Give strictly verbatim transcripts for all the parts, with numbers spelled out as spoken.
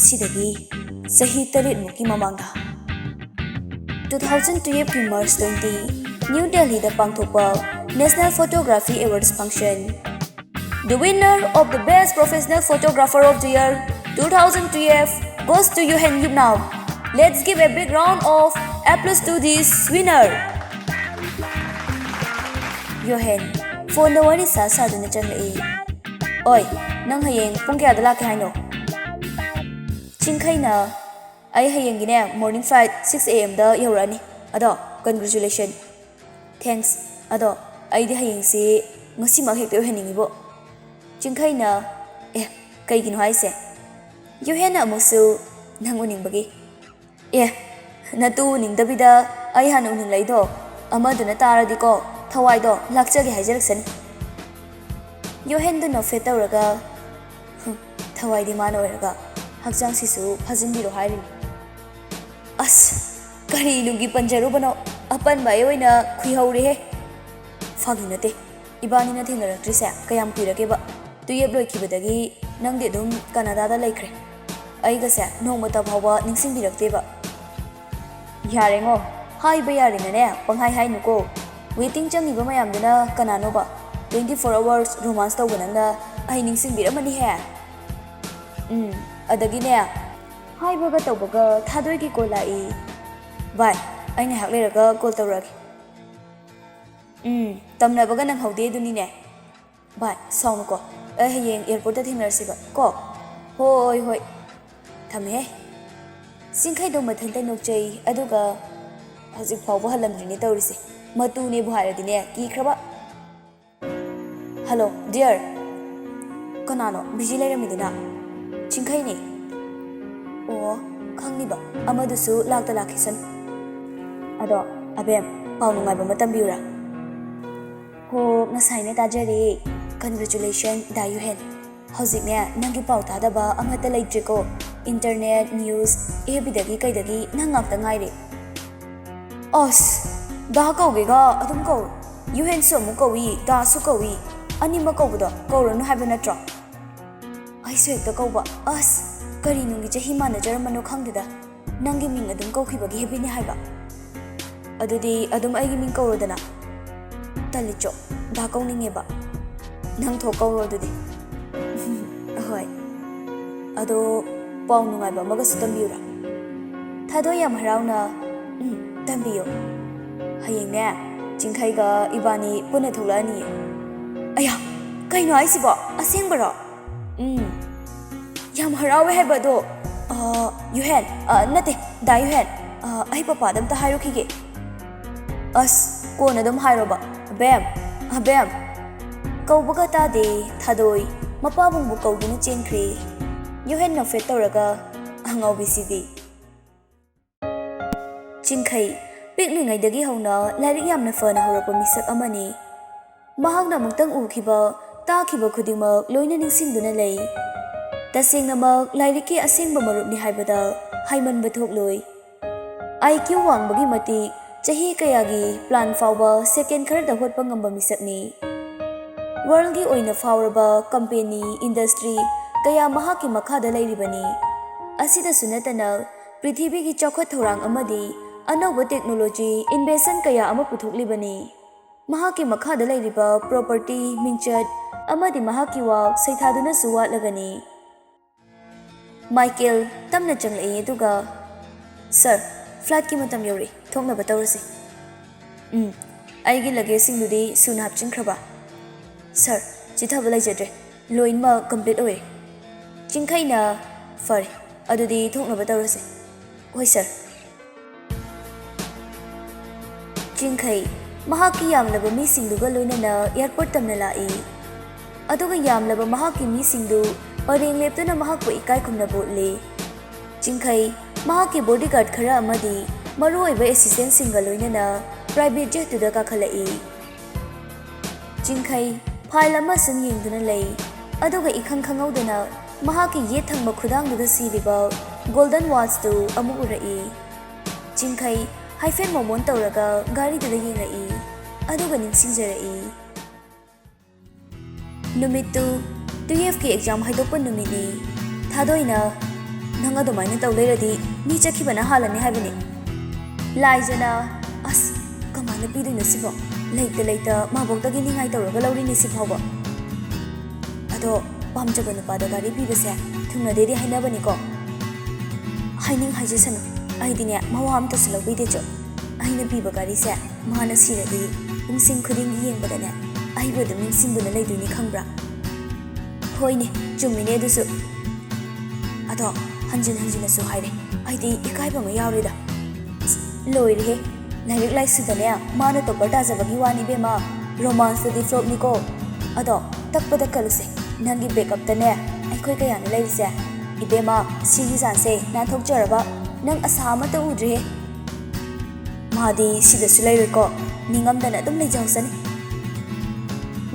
ꯁꯤꯗꯒꯤ ꯆꯍꯤ ꯇꯔꯦꯠꯃꯨꯛꯀꯤ ꯃꯃꯥꯡꯗ, two thousand twelve ꯀꯤ March twenty, New Delhi ꯗ ꯄꯥꯡꯊꯣꯛꯄ National Photography Awards function. The winner of the Best Professional Photographer of the Year two thousand twelve goes to Yohen Yupnao. Let's give a big round of applause to this winner. ꯌꯣꯍꯦꯟ ꯐꯣꯟꯗ ꯋꯥꯔꯤ ꯁꯥ ꯁꯥꯗꯨꯅ ꯆꯪꯂꯛꯏ꯫ ꯑꯣꯏ, ꯅꯪ ꯍꯌꯦꯡ ꯄꯨꯡ ꯀꯌꯥꯗ ꯂꯥꯛꯀꯦ ꯍꯥꯏꯅꯣ? ꯆꯤꯡꯈꯩꯅ, ꯑꯩ ꯍꯌꯦꯡꯒꯤꯅꯦ morning flight six A M ꯗ ꯌꯧꯔꯛꯑꯅꯤ꯫ ꯑꯗꯣ, congratulation꯫ Thanks꯫ ꯑꯗꯣ, ꯑꯩꯗꯤ ꯍꯌꯦꯡꯁꯤ ꯉꯁꯤꯃꯛ ꯍꯦꯛꯇ ꯑꯣꯏꯍꯟꯅꯤꯡꯉꯤꯕꯣ꯫ ꯆꯤꯡꯈꯩꯅ, ꯑꯦ, ꯀꯩꯒꯤꯅꯣ ꯍꯥꯏꯁꯦ? ꯌꯨꯍꯦꯟꯅ ꯑꯃꯨꯛꯁꯨ ꯅꯪ ꯎꯅꯤꯡꯕꯒꯤ꯫ ꯑꯦ, ꯅꯇꯨ ꯎꯅꯤꯡꯗꯕꯤꯗ ꯑꯩ ꯍꯥꯟꯅ ꯎꯅꯤꯡꯂꯛꯏꯗꯣ ꯑꯃꯗꯨꯅ ꯇꯥꯔꯗꯤꯀꯣ, ꯊꯋꯥꯏꯗꯣ ꯂꯥꯛꯆꯒꯦ ꯍꯥꯏꯖꯔꯛꯁꯅꯤ꯫ ꯌꯣꯍꯦꯟꯗꯨ ꯅꯣꯛꯐꯦꯠ ꯇꯧꯔꯒ, "ꯍꯨꯝ, ꯊꯋꯥꯏꯗꯤ ꯃꯥꯅ ꯑꯣꯏꯔꯒ ꯍꯛꯆꯥꯡꯁꯤꯁꯨ ꯐꯥꯖꯤꯟꯕꯤꯔꯣ ꯍꯥꯏꯔꯤꯅꯤ꯫" ꯑꯁ, ꯀꯔꯤ ꯂꯨꯒꯤ ꯄꯟꯖꯔꯨꯕꯅꯣ? ꯑꯄꯟꯕ ꯑꯩ ꯑꯣꯏꯅ ꯈꯨꯏꯍꯧꯔꯦꯍꯦ꯫ ꯐꯥꯒꯤ ꯅꯠꯇꯦ, ꯏꯕꯥꯅꯤꯅ ꯊꯦꯡꯅꯔꯛꯇ꯭ꯔꯤꯁꯦ ꯀꯌꯥꯝ ꯀꯨꯏꯔꯒꯦꯕ? ꯇꯨꯌꯦꯞ ꯂꯣꯏꯈꯤꯕꯗꯒꯤ ꯅꯪꯗꯤ ꯑꯗꯨꯝ ꯀꯅꯥꯗꯥꯗ ꯂꯩꯈ꯭ꯔꯦ꯫ ꯑꯩꯒꯁꯦ ꯅꯣꯡꯃꯇ ꯐꯥꯎꯕ ꯅꯤꯡꯁꯤꯡꯕꯤꯔꯛꯇꯦꯕ꯫ ꯌꯥꯔꯦꯉꯣ, ꯍꯥꯏꯕ ꯌꯥꯔꯦꯅꯅꯦ ꯄꯪꯍꯥꯏ ꯍꯥꯏꯅꯨꯀꯣ꯫ Waiting ꯆꯪꯉꯤꯕ ꯃꯌꯥꯝꯗꯨꯅ ꯀꯅꯥꯅꯣꯕ? Twenty four hours romance ꯇꯧꯕ ꯅꯪꯅ ꯑꯩ ꯅꯤꯡꯁꯤꯡꯕꯤꯔꯝꯃꯅꯤꯍꯦ꯫ ꯎꯝ, ꯑꯗꯒꯤꯅꯦ, ꯍꯥꯏꯕꯒ ꯇꯧꯕꯒ ꯊꯥꯗꯣꯏꯒꯤ call ꯂꯥꯛꯏ꯫ ꯚꯥꯏ, ꯑꯩ ꯉꯥꯏꯍꯥꯛ ꯂꯩꯔꯒ call ꯇꯧꯔꯛꯑꯒꯦ꯫ ꯎꯝ, ꯇꯝꯅꯕꯒ ꯅꯪꯍꯧꯗꯦ ꯑꯗꯨꯅꯤꯅꯦ꯫ ꯚꯥꯏ, ꯁꯥꯎꯅꯨꯀꯣ, ꯑꯩ ꯍꯌꯦꯡ airport ꯇ ꯊꯦꯡꯅꯔꯁꯤꯕ ꯀꯣ꯫ ꯍꯣꯏ, ꯍꯣꯏ, ꯊꯝꯃꯦꯍꯦ꯫ ꯆꯤꯡꯈꯩꯗꯣ ꯃꯊꯟꯇ ꯅꯣꯛꯆꯩ, ꯑꯗꯨꯒ ꯍꯧꯖꯤꯛ ꯐꯥꯎꯕ ꯍꯜꯂꯝꯗ꯭ꯔꯤꯅꯦ ꯇꯧꯔꯤꯁꯦ꯫ ꯃꯇꯨꯅꯦꯕꯨ ꯍꯥꯏꯔꯗꯤꯅꯦ ꯀꯤꯈ꯭ꯔꯕ꯫ Hello, dear꯫ ꯀꯅꯥꯅꯣ busy ꯂꯩꯔꯝꯃꯤꯗꯨꯅ? ꯆꯤꯡꯈꯩꯅꯦ꯫ ꯑꯣ, ꯈꯪꯅꯤꯕ, ꯑꯃꯗꯨꯁꯨ ꯂꯥꯛꯇ ꯂꯥꯛꯈꯤꯁꯅꯨ꯫ ꯑꯗꯣ, ꯑꯕꯦꯝ, ꯄꯥꯎ ꯅꯨꯡꯉꯥꯏꯕ ꯑꯃ ꯇꯝꯕꯤꯌꯨꯔꯥ? ꯍꯣ, ꯉꯁꯥꯏꯅ ꯇꯥꯖꯔꯦ꯫ Congratulation, ꯗꯥ ꯌꯨꯍꯦꯟ꯫ ꯍꯧꯖꯤꯛꯅꯦ, ꯅꯪꯒꯤ ꯄꯥꯎ ꯇꯥꯗꯕ ꯑꯃꯠꯇ ꯂꯩꯇ꯭ꯔꯦꯀꯣ꯫ Internet, news, F B ꯗꯒꯤ ꯀꯩꯗꯒꯤ ꯅꯪ ꯉꯥꯛꯇ ꯉꯥꯏꯔꯦ꯫ ꯑꯁ, ꯗꯥ ꯀꯧꯒꯦꯒ ꯑꯗꯨꯝ ꯀꯧ꯫ ꯌꯨꯍꯦꯟꯁꯨ ꯑꯃꯨꯛ ꯀꯧꯏ, ꯗꯥꯁꯨ ꯀꯧꯏ꯫ ꯑꯅꯤꯃꯛ ꯀꯧꯕꯗꯣ ꯀꯧꯔꯅꯨ ꯍꯥꯏꯕ ꯅꯠꯇ꯭ꯔꯣ? ꯑꯩꯁꯨ ꯍꯦꯛꯇ ꯀꯧꯕ꯫ ꯑꯁ, ꯀꯔꯤ ꯅꯨꯡꯒꯤ ꯆꯍꯤ ꯃꯥꯟꯅꯖꯔꯝꯕꯅꯣ ꯈꯪꯗꯦꯗ꯫ ꯅꯪꯒꯤ ꯃꯤꯡ ꯑꯗꯨꯝ ꯀꯧꯈꯤꯕꯒꯤ ꯍꯦꯕꯤꯠꯅꯤ ꯍꯥꯏꯕ꯫ ꯑꯗꯨꯗꯤ ꯑꯗꯨꯝ ꯑꯩꯒꯤ ꯃꯤꯡ ꯀꯧꯔꯣꯗꯅ꯫ ꯇꯜꯂꯤꯆꯣ, ꯗꯥ ꯀꯧꯅꯤꯡꯉꯦꯕ꯫ ꯅꯪ ꯊꯣꯛ ꯀꯧꯔꯣ ꯑꯗꯨꯗꯤ꯫ ꯑꯍꯣꯏ꯫ ꯑꯗꯣ ꯄꯥꯎ ꯅꯨꯡꯉꯥꯏꯕ ꯑꯃꯒꯁꯨ ꯇꯝꯕꯤꯌꯨꯔꯥ? ꯊꯥꯗꯣꯏ ꯌꯥꯝ ꯍꯔꯥꯎꯅ, "ꯎꯝ, ꯇꯝꯕꯤꯌꯨ꯫ ꯍꯌꯦꯡꯅꯦ, ꯆꯤꯡꯈꯩꯒ ꯏꯕꯥꯅꯤ ꯄꯨꯟꯅ ꯊꯣꯛꯂꯛꯑꯅꯤꯌꯦ꯫" ꯑꯌꯥ, ꯀꯩꯅꯣ ꯍꯥꯏꯁꯤꯕꯣ? ꯑꯁꯦꯡꯕꯔꯣ? ꯎꯝ꯫ ꯌꯥꯝ ꯍꯔꯥꯎꯋꯦ ꯍꯥꯏꯕ ꯑꯗꯣ꯫ ꯑ, ꯌꯨꯍꯦꯟ, ꯑ, ꯅꯠꯇꯦ, ꯗꯥ ꯌꯨꯍꯦꯟ, ꯑ, ꯑꯩ ꯄꯄꯥꯗ ꯑꯝꯇ ꯍꯥꯏꯔꯨꯈꯤꯒꯦ꯫ ꯑꯁ, ꯀꯣꯟꯅ ꯑꯗꯨꯝ ꯍꯥꯏꯔꯣꯕ꯫ ꯑꯕꯦꯝ, ꯑꯕꯦꯝ꯫ ꯀꯧꯕꯒ ꯇꯥꯗꯦ, ꯊꯥꯗꯣꯏ꯫ ꯃꯄꯥꯕꯨꯡꯕꯨ ꯀꯧꯗꯨꯅ ꯆꯦꯟꯈ꯭ꯔꯦ꯫ ꯌꯨꯍꯦꯟ ꯅꯣꯛꯐꯦꯠ ꯇꯧꯔꯒ, "ꯑꯉꯥꯎꯕꯤꯁꯤꯗꯤ꯫" ꯆꯤꯡꯈꯩ, ꯄꯤꯛꯂꯤꯉꯩꯗꯒꯤ ꯍꯧꯅ ꯂꯥꯏꯔꯤꯛ ꯌꯥꯝꯅ ꯐꯅ ꯍꯧꯔꯛꯄ ꯃꯤꯁꯛ ꯑꯃꯅꯤ꯫ ꯃꯍꯥꯛꯅ ꯑꯃꯨꯛꯇꯪ ꯎꯈꯤꯕ, ꯇꯥꯈꯤꯕ ꯈꯨꯗꯤꯡꯃꯛ ꯂꯣꯏꯅ ꯅꯤꯡꯁꯤꯡꯗꯨꯅ ꯂꯩ꯫ ꯇꯁꯦꯡꯅꯃꯛ ꯂꯥꯏꯔꯤꯛꯀꯤ ꯑꯁꯦꯡꯕ ꯃꯔꯨꯞꯅꯤ ꯍꯥꯏꯕꯗ ꯍꯥꯏꯃꯟꯕ ꯊꯣꯛꯂꯣꯏ꯫ IQ ꯋꯥꯡꯕꯒꯤ ꯃꯇꯤꯛ ꯆꯍꯤ ꯀꯌꯥꯒꯤ plan ꯐꯥꯎꯕ second ꯈꯔꯗ ꯍꯣꯠꯄ ꯉꯝꯕ ꯃꯤꯁꯛꯅꯤ꯫ Worldꯒꯤ ꯑꯣꯏꯅ ꯐꯥꯎꯔꯕ company, industry ꯀꯌꯥ ꯃꯍꯥꯛꯀꯤ ꯃꯈꯥꯗ ꯂꯩꯔꯤꯕꯅꯤ꯫ ꯑꯁꯤꯗꯁꯨ ꯅꯠꯇꯅ ꯄ꯭ꯔꯤꯊꯤꯕꯤꯒꯤ ꯆꯥꯎꯈꯠ ꯊꯧꯔꯥꯡ ꯑꯃꯗꯤ ꯑꯅꯧꯕ technology invention ꯀꯌꯥ ꯑꯃ ꯄꯨꯊꯣꯛꯂꯤꯕꯅꯤ꯫ ꯃꯍꯥꯛꯀꯤ ꯃꯈꯥꯗ ꯂꯩꯔꯤꯕ property, ꯃꯤꯡꯆꯠ ꯑꯃꯗꯤ ꯃꯍꯥꯛꯀꯤ ꯋꯥ ꯁꯩꯊꯥꯗꯨꯅꯁꯨ ꯋꯥꯠꯂꯒꯅꯤ꯫ ꯃꯥꯏꯀꯦꯜ ꯇꯞꯅ ꯆꯪꯂꯛꯏ ꯑꯗꯨꯒ, "Sir, flightꯀꯤ ꯃꯇꯝ ꯌꯧꯔꯦ, ꯊꯣꯛꯅꯕ ꯇꯧꯔꯁꯤ꯫" "ꯎꯝ, ꯑꯩꯒꯤ luggageꯁꯤꯡꯗꯨꯗꯤ ꯁꯨꯅ ꯍꯥꯞꯆꯤꯟꯈ꯭ꯔꯕ?" "Sir, ꯆꯤꯊꯕ ꯂꯩꯖꯗ꯭ꯔꯦ, ꯂꯣꯏꯅꯃꯛ complete ꯑꯣꯏꯔꯦ꯫" ꯆꯤꯡꯈꯩꯅ, "ꯐꯔꯦ, ꯑꯗꯨꯗꯤ ꯊꯣꯛꯅꯕ ꯇꯧꯔꯁꯤ꯫" "ꯍꯣꯏ sir꯫" ꯆꯤꯡꯈꯩ ꯃꯍꯥꯛꯀꯤ ꯌꯥꯝꯂꯕ ꯃꯤꯁꯤꯡꯗꯨꯒ ꯂꯣꯏꯅꯅ airport ꯇꯝꯅ ꯂꯥꯛꯏ꯫ ꯑꯗꯨꯒ ꯌꯥꯝꯂꯕ ꯃꯍꯥꯛꯀꯤ ꯃꯤꯁꯤꯡꯗꯨ ꯄꯔꯦꯡ ꯂꯦꯞꯇꯨꯅ ꯃꯍꯥꯛꯄꯨ ꯏꯀꯥꯏ ꯈꯨꯝꯅꯕ ꯎꯠꯂꯤ꯫ ꯆꯤꯡꯈꯩ ꯃꯍꯥꯛꯀꯤ bodyguard ꯈꯔ ꯑꯃꯗꯤ ꯃꯔꯨꯑꯣꯏꯕ assistantꯁꯤꯡꯒ ꯂꯣꯏꯅꯅ private jetꯇꯨꯗ ꯀꯥꯈꯠꯂꯛꯏ꯫ ꯆꯤꯡꯈꯩ file ꯑꯃ ꯁꯨꯝ ꯌꯦꯡꯗꯨꯅ ꯂꯩ, ꯑꯗꯨꯒ ꯏꯈꯪ ꯈꯪꯍꯧꯗꯅ ꯃꯍꯥꯛꯀꯤ ꯌꯦꯠ ꯊꯪꯕ ꯈꯨꯗꯥꯡꯗꯨꯗ ꯁꯤꯔꯤꯕ golden watchꯇꯨ ꯑꯃꯨꯛ ꯎꯔꯛꯏ꯫ ꯆꯤꯡꯈꯩ ꯍꯥꯏꯐꯦꯠ ꯃꯣꯃꯣꯟ ꯇꯧꯔꯒ ꯒꯥꯔꯤꯗꯨꯗ ꯌꯦꯡꯂꯛꯏ, ꯑꯗꯨꯒ ꯅꯤꯡꯁꯤꯡꯖꯔꯛꯏ꯫ ꯅꯨꯃꯤꯠꯇꯨ twelveꯀꯤ exam ꯍꯥꯏꯗꯣꯛꯄ ꯅꯨꯃꯤꯠꯅꯤ꯫ ꯊꯥꯗꯣꯏꯅ, "ꯅꯪ ꯑꯗꯨꯃꯥꯏꯅ ꯇꯧ ꯂꯩꯔꯗꯤ ꯃꯤ ꯆꯠꯈꯤꯕꯅ ꯍꯥꯜꯂꯅꯤ ꯍꯥꯏꯕꯅꯤ꯫" ꯂꯥꯏꯖꯅ, "ꯑꯁ, ꯀꯃꯥꯏꯅ ꯄꯤꯗꯣꯏꯅꯣ ꯁꯤꯕꯣ? ꯂꯩꯇ ꯂꯩꯇ ꯃꯥꯕꯣꯛꯇꯒꯤ ꯅꯤꯡꯉꯥꯏ ꯇꯧꯔꯒ ꯂꯧꯔꯤꯅꯦ ꯁꯤꯐꯥꯎꯕ꯫ ꯑꯗꯣ ꯄꯥꯝꯖꯕ ꯅꯨꯄꯥꯗ ꯒꯥꯔꯤ ꯄꯤꯕꯁꯦ ꯊꯨꯡꯅꯗꯦꯗꯤ ꯍꯥꯏꯅꯕꯅꯤꯀꯣ꯫ ꯍꯥꯏꯅꯤꯡ ꯍꯥꯏꯖꯁꯅꯨ, ꯑꯩꯗꯤꯅꯦ ꯃꯋꯥ ꯑꯝꯇꯁꯨ ꯂꯧꯕꯤꯗꯦ ꯆꯣ꯫ ꯑꯩꯅ ꯄꯤꯕ ꯒꯥꯔꯤꯁꯦ ꯃꯥꯅ ꯁꯤꯔꯗꯤ ꯄꯨꯡꯁꯤꯡ ꯈꯨꯗꯤꯡꯒꯤ ꯌꯦꯡꯕꯗꯅꯦ ꯑꯩꯕꯨ ꯑꯗꯨꯝ ꯅꯤꯡꯁꯤꯡꯗꯨꯅ ꯂꯩꯗꯣꯏꯅꯤ ꯈꯪꯕ꯭ꯔꯥ?" "ꯍꯣꯏꯅꯦ, ꯆꯨꯝꯃꯤꯅꯦ ꯑꯗꯨꯁꯨ꯫ ꯑꯗꯣ ꯍꯟꯖꯤꯟ ꯍꯟꯖꯤꯟꯅꯁꯨ ꯍꯥꯏꯔꯦ, ꯑꯩꯗꯤ ꯏꯀꯥꯏꯕ ꯑꯃ ꯌꯥꯎꯔꯦꯗ꯫" "ꯑꯁ, ꯂꯣꯏꯔꯦꯍꯦ, ꯂꯥꯏꯔꯤꯛ ꯂꯥꯏꯁꯨꯗꯅꯦ ꯃꯥꯅ ꯇꯣꯞꯄꯔ ꯇꯥꯖꯕꯒꯤ ꯋꯥꯅꯤ ꯏꯕꯦꯝꯃ, ꯔꯣꯃꯥꯟꯁꯇꯗꯤ ꯐ꯭ꯂꯣꯞꯅꯤꯀꯣ꯫ ꯑꯗꯣ ꯇꯛꯄꯗ ꯀꯜꯂꯨꯁꯦ, ꯅꯪꯒꯤ ꯕꯦꯛꯑꯞꯇꯅꯦ ꯑꯩꯈꯣꯏ ꯀꯌꯥꯅꯤ ꯂꯩꯔꯤꯁꯦ꯫ ꯏꯕꯦꯝꯃ, ꯁꯤꯒꯤ ꯖꯥꯠꯁꯦ ꯅꯥꯟꯊꯣꯛꯆꯔꯕ, ꯅꯪ ꯑꯁꯥ ꯑꯃꯠꯇ ꯎꯗ꯭ꯔꯤꯍꯦ꯫ ꯃꯥꯗꯤ ꯁꯤꯗꯁꯨ ꯂꯩꯔꯣꯏꯀꯣ, ꯅꯤꯡꯉꯝꯗꯅ ꯑꯗꯨꯝ ꯂꯩꯖꯍꯧꯁꯅꯤ꯫"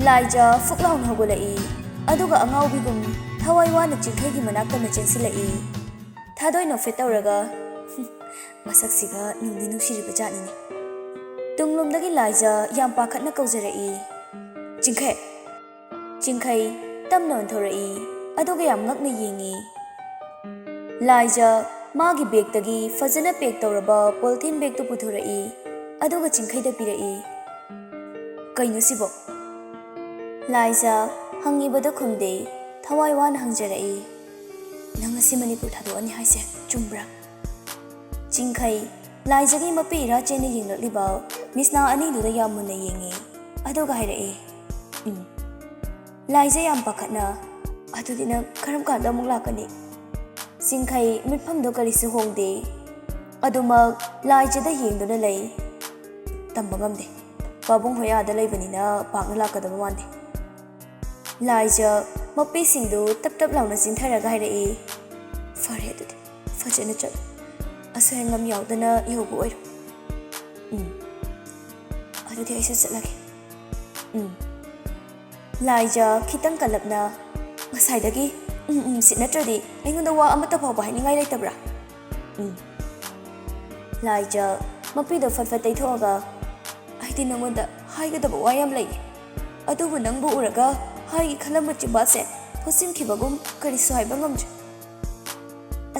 ꯂꯥꯏꯖ ꯐꯨꯛ ꯂꯥꯎꯅ ꯍꯧꯒꯠꯂꯛꯏ, ꯑꯗꯨꯒ ꯑꯉꯥꯎꯕꯤꯒꯨꯝ ꯊꯋꯥꯏ ꯋꯥꯅ ꯆꯤꯡꯈꯩꯒꯤ ꯃꯅꯥꯛꯇ ꯑꯃ ꯆꯦꯟꯁꯤꯜꯂꯛꯏ꯫ ꯊꯥꯗꯣꯏ ꯅꯣꯛꯐꯦꯠ ꯇꯧꯔꯒ, "ꯃꯁꯛꯁꯤꯒ ꯅꯨꯡꯗꯤ ꯅꯨꯡꯁꯤꯔꯤꯕ ꯖꯥꯠꯅꯤꯅꯦ꯫" ꯇꯨꯡꯂꯣꯝꯗꯒꯤ ꯂꯥꯏꯖ ꯌꯥꯝ ꯄꯥꯈꯠꯅ ꯀꯧꯖꯔꯛꯏ, "ꯆꯤꯡꯈꯩ!" ꯆꯤꯡꯈꯩ ꯇꯞꯅ ꯑꯣꯟꯊꯣꯔꯛꯏ, ꯑꯗꯨꯒ ꯌꯥꯝ ꯉꯛꯅ ꯌꯦꯡꯉꯤ꯫ ꯂꯥꯏꯖ ꯃꯥꯒꯤ ꯕꯦꯒꯇꯒꯤ ꯐꯖꯅ ꯄꯦꯛ ꯇꯧꯔꯕ ꯄꯣꯂꯤꯊꯤꯟ ꯕꯦꯒꯇꯨ ꯄꯨꯊꯣꯔꯛꯏ, ꯑꯗꯨꯒ ꯆꯤꯡꯈꯩꯗ ꯄꯤꯔꯛꯏ꯫ "ꯀꯩꯅꯣ ꯁꯤꯕꯣ?" ꯂꯥꯏꯖ ꯍꯪꯉꯤꯕꯗꯨ ꯈꯨꯝꯗꯦ, ꯊꯋꯥꯏ ꯋꯥꯅ ꯍꯪꯖꯔꯛꯏ, "ꯅꯪ ꯉꯁꯤ ꯃꯅꯤꯄꯨꯔ ꯊꯥꯗꯣꯛꯑꯅꯤ ꯍꯥꯏꯁꯦ ꯆꯨꯝꯕ꯭ꯔꯥ?" ꯆꯤꯡꯈꯩ ꯂꯥꯏꯖꯒꯤ ꯃꯄꯤ ꯏꯔꯥ ꯆꯦꯟꯅ ꯌꯦꯡꯂꯛꯂꯤꯕ ꯃꯤꯁꯅꯥ ꯑꯅꯤꯗꯨꯗ ꯌꯥꯝ ꯃꯨꯟꯅ ꯌꯦꯡꯉꯤ, ꯑꯗꯨꯒ ꯍꯥꯏꯔꯛꯏ, "ꯎꯝ꯫" ꯂꯥꯏꯖ ꯌꯥꯝ ꯄꯥꯈꯠꯅ, "ꯑꯗꯨꯗꯤ ꯅꯪ ꯀꯔꯝ ꯀꯥꯟꯗ ꯑꯃꯨꯛ ꯂꯥꯛꯀꯅꯤ?" ꯆꯤꯡꯈꯩ ꯃꯤꯠꯐꯝꯗꯣ ꯀꯔꯤꯁꯨ ꯍꯣꯡꯗꯦ꯫ ꯑꯗꯨꯃꯛ ꯂꯥꯏꯖꯗ ꯌꯦꯡꯗꯨꯅ ꯂꯩ꯫ ꯇꯝꯕ ꯉꯝꯗꯦ꯫ ꯄꯥꯕꯨꯡ ꯍꯣꯏ ꯑꯥꯗ ꯂꯩꯕꯅꯤꯅ ꯄꯥꯛꯅ ꯂꯥꯛꯀꯗꯕ ꯃꯥꯟꯗꯦ꯫ ꯂꯥꯏꯖ ꯃꯄꯤꯁꯤꯡꯗꯨ ꯇꯞ ꯇꯞ ꯂꯥꯎꯅ ꯆꯤꯟꯊꯔꯒ ꯍꯥꯏꯔꯛꯏ, "ꯐꯔꯦ ꯑꯗꯨꯗꯤ, ꯐꯖꯅ ꯆꯠꯂꯨ꯫ ꯑꯁꯣꯏ ꯑꯉꯥꯝ ꯌꯥꯎꯗꯅ ꯌꯧꯕ ꯑꯣꯏꯔꯣ꯫" "ꯎꯝ꯫ ꯑꯗꯨꯗꯤ ꯑꯩꯁꯨ ꯆꯠꯂꯒꯦ꯫" "ꯎꯝ꯫" ꯂꯥꯏꯖ ꯈꯤꯇꯪ ꯀꯜꯂꯞꯅ, "ꯉꯁꯥꯏꯗꯒꯤ 'ꯎꯝ, ꯎꯝ' ꯁꯤ ꯅꯠꯇ꯭ꯔꯗꯤ ꯑꯩꯉꯣꯟꯗ ꯋꯥ ꯑꯃꯠꯇ ꯐꯥꯎꯕ ꯍꯥꯏꯅꯤꯡꯉꯥꯏ ꯂꯩꯇꯕ꯭ꯔꯥ?" "ꯎꯝ꯫" ꯂꯥꯏꯖ ꯃꯄꯤꯗꯣ ꯐꯠ ꯐꯠ ꯇꯩꯊꯣꯛꯑꯒ, "ꯑꯩꯗꯤ ꯅꯉꯣꯟꯗ ꯍꯥꯏꯒꯗꯕ ꯋꯥ ꯌꯥꯝ ꯂꯩꯌꯦ, ꯑꯗꯨꯕꯨ ꯅꯪꯕꯨ ꯎꯔꯒ ꯍꯥꯏꯒꯦ ꯈꯜꯂꯝꯕ ꯆꯤꯟꯕꯥꯜꯁꯦ ꯐꯣꯠꯆꯤꯟꯈꯤꯕꯒꯨꯝ ꯀꯔꯤꯁꯨ ꯍꯥꯏꯕ ꯉꯝꯗ꯭ꯔꯦ꯫